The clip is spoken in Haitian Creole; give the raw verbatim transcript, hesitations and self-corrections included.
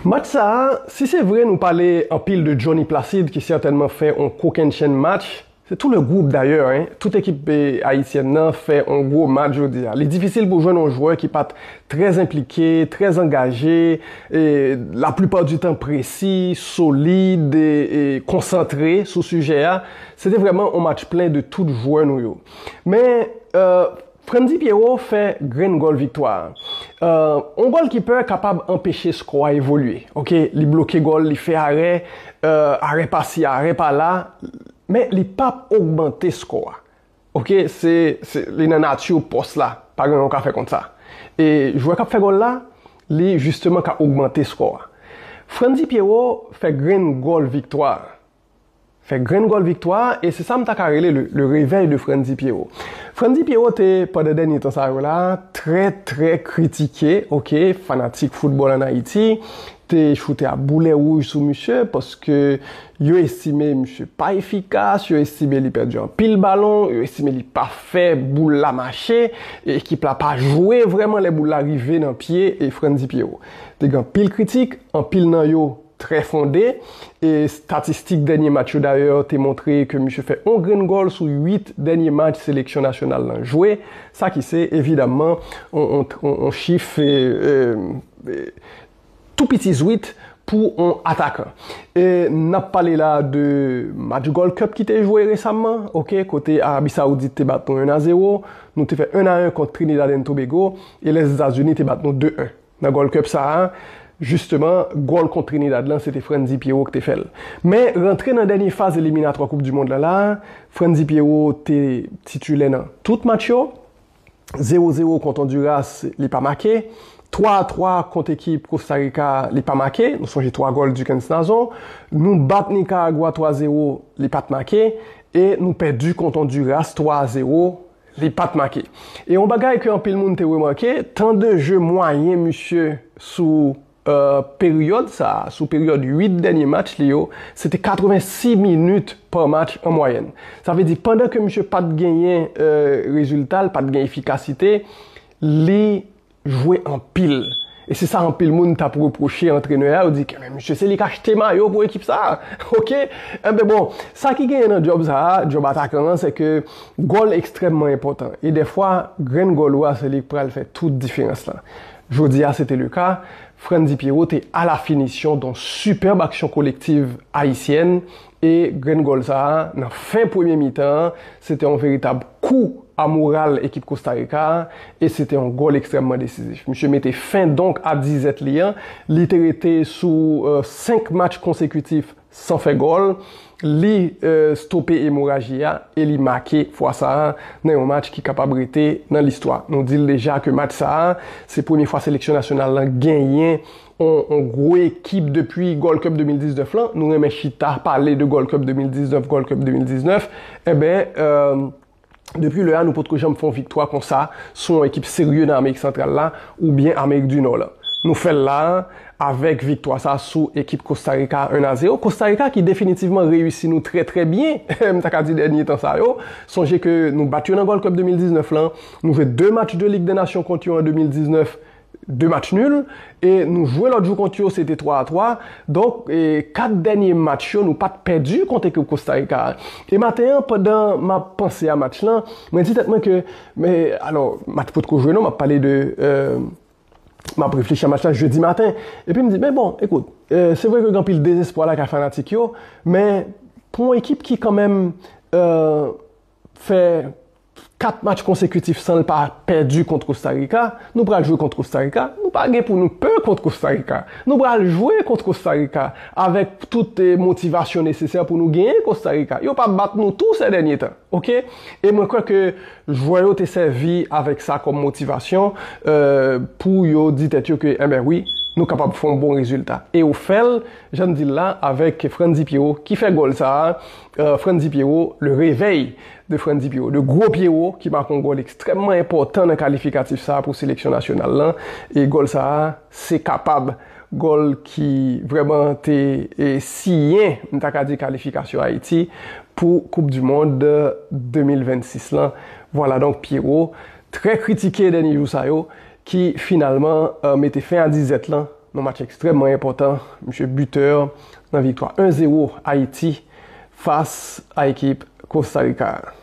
Match sa a, si se vre nou pale anpil de Johnny Placide ki sètènman fè yon kokennchenn match, c'est tout le groupe d'ailleurs, hein, tout ekip eh, ayisyèn nan fè yon gwo match jodi a. Li difisil pou jwenn yon jwè ki pa t trè enplike, trè angaje, e laplipa di tan presi, solid e, e konsantre sou sijè a. Se te vrèman yon match plen de tout jwè nou yo. Men, euh, Frandy Pierrot fè grenn gòl viktwa a. Euh, yon gòlkipè kapab anpeche skò a evolye. Oke, li bloke gòl, li fè arè, euh, arè pasi, arè pa la, men li p ap ogmante skò a. Oke, se, se, li nan nati pòs la, pa gen yon ka fè kont sa. E jwè k ap fè gòl la, li jisteman ka ogmante skò a. Frandy Pierrot fè grenn gòl viktwa a. Fè grenn gòl viktwa a, e se sa m ta ka rele le, le réveil de Frandy Pierrot. Frandy Pierrot te, pandan dènye tan sa yo la, trè, trè kritike, oke, fanatik foutbòl ann Ayiti, te choute a boulè wouj sou misye, paske yo estime misye pa efikas, yo estime li pèdi anpil balon, yo estime li pa fè boul la mache, e ekip la pa jwe vrèman lè boul la rive nan pye e Frandy Pierrot. Te gen anpil kritik, anpil nan yo trè fonde. E estatistik dènye match yo dayè te montre ke misye fè yon grenn gòl sou uit dènye match seleksyon nasyonal lan jwe. Sa ki se evidamman yon, yon, yon, yon chif e, e, e, tou piti zwit pou yon atakan. E n ap pale la de match Gold Cup ki te jwe resaman, oke, kote Arabi Saoudit te bat nou un a zéro, nou te fè un a un kont Trinidad and Tobago, e Lèzetazini te bat nou de un. Nan Gold Cup sa a, jisteman, gòl kont Trinidad lan, se te Frandy Pierrot ki te fè l. Men, rantre nan dènye faz eliminatwa Koup di Mond lan la, Frandy Pierrot te titilè nan tout match yo. Zéro zéro kont Honduras, li pa make. Twa a twa kont ekip Costa Rica, li pa make. Nou sonje twa gòl Duckens Nazon. Nou bat Nicaragua twa zéro, li pa t make. E nou pèdi kont Honduras twa a zéro, li pa t make. E yon bagay ke anpil moun te remake, tan de je mwayen misye sou, euh, peryòd sa a, sou peryòd uit dènye match li yo, se te katrevensis minit pa match an mwayèn. Sa vle di, pandan ke misye pa t genyen, euh, rezilta, l pa t gen efikasite, li jwe anpil. E se sa anpil moun t ap repwoche antrenè a, yo di ke, "Men misye, se li k achte mayo pou ekip sa a." Oke? Enben bon, sa ki genyen nan djòb sa a, djòb atakan an, se ke gòl ekstrèmman enpòtan. E dèfwa, grenn gòl ou a, se li k pral fè tout diferans lan. Jodi a, se te le ka. Frandy Pierrot te à la finition d'une superbe action collective haïtienne. E grenn gòl sa a, nan fen premye mitan an, se te yon veritab kou a moral ekip Costa Rica a, e se te yon gòl ekstrèmman desizif. Misye mete fen donk a dizèt li an, li te rete sou, euh, senk match konsekitif san fè gòl, li, euh, stope emoraji a, e li make fwa sa a nan yon match ki kapab rete nan listwa. Nou di l deja ke match sa a, se premye fwa seleksyon nasyonal lan genyen yon, yon gwo ekip depi Gold Cup de mil diznèf lan. Nou renmen chita pale de Gold Cup de mil diznèf, Gold Cup de mil diznèf. Enben, euh, depi lè a, nou potko janm fè yon viktwa konsa sou yon ekip serye nan Amerik Santral la oubyen Amerik di Nò la. Nou fè l la a, avèk viktwa sa sou ekip Costa Rica un a zéro. Costa Rica ki definitivman reyisi nou trè, trè byen, m ta ka di dènye tan sa yo. Sonje ke nou bat yo nan Gold Cup de mil diznèf lan, nou jwe de match de Lig dè Nasyon kont yo an de mil diznèf, de match nul, e nou jwe lòt jou kont yo, se te twa a twa. Donk, e, kat dènye match yo, nou pa t pèdi kont ekip Costa Rica a. E maten an, pandan m ap panse a match lan, mwen di tèt mwen ke, men, alò, match potko jwe non, m ap pale de, euh, m ap reflechi a match la jedi maten. Epi m di, men bon, ekout, euh, se vre ke gen anpil dezespwa lakay fanatik yo, men pou yon ekip ki kanmenm, euh, fè kat match konsekitif san l pa pèdi kont Costa Rica, nou pral jwe kont Costa Rica, nou pa gen pou nou pè kont Costa Rica. Nou pral jwe kont Costa Rica avèk tout, eh, motivasyon nesesè pou nou genyen Costa Rica. Yo pa bat nou tou sè dènye tan, oke? E mwen kwè ke jwè yo te sèvi avèk sa kòm motivasyon, eh, pou yo di tèt yo ke, enben wi, nou kapab fè yon bon rezilta. E yo fè l, jan m di l la, avèk Frandy Pierrot ki fè gòl sa a, eh, Frandy Pierrot, le réveil de Frandy Pierrot, de gwo Pierrot ki make yon gòl ekstrèmman enpòtan nan kalifikatif sa a pou seleksyon nasyonal lan. E gòl sa a, se kapab gòl ki vrèman te, e, siyen, m ta ka di, kalifikasyon Ayiti pou Koup di Mond de mil vennsis lan. Vwala donk Pierrot, trè kritike dènye jou sa yo, ki finalman, eh, mete fen a dizèt lan Nan match ekstrèmman enpòtan, misye bitè nan viktwa en zéro Ayiti fas a ekip Kosta Rika.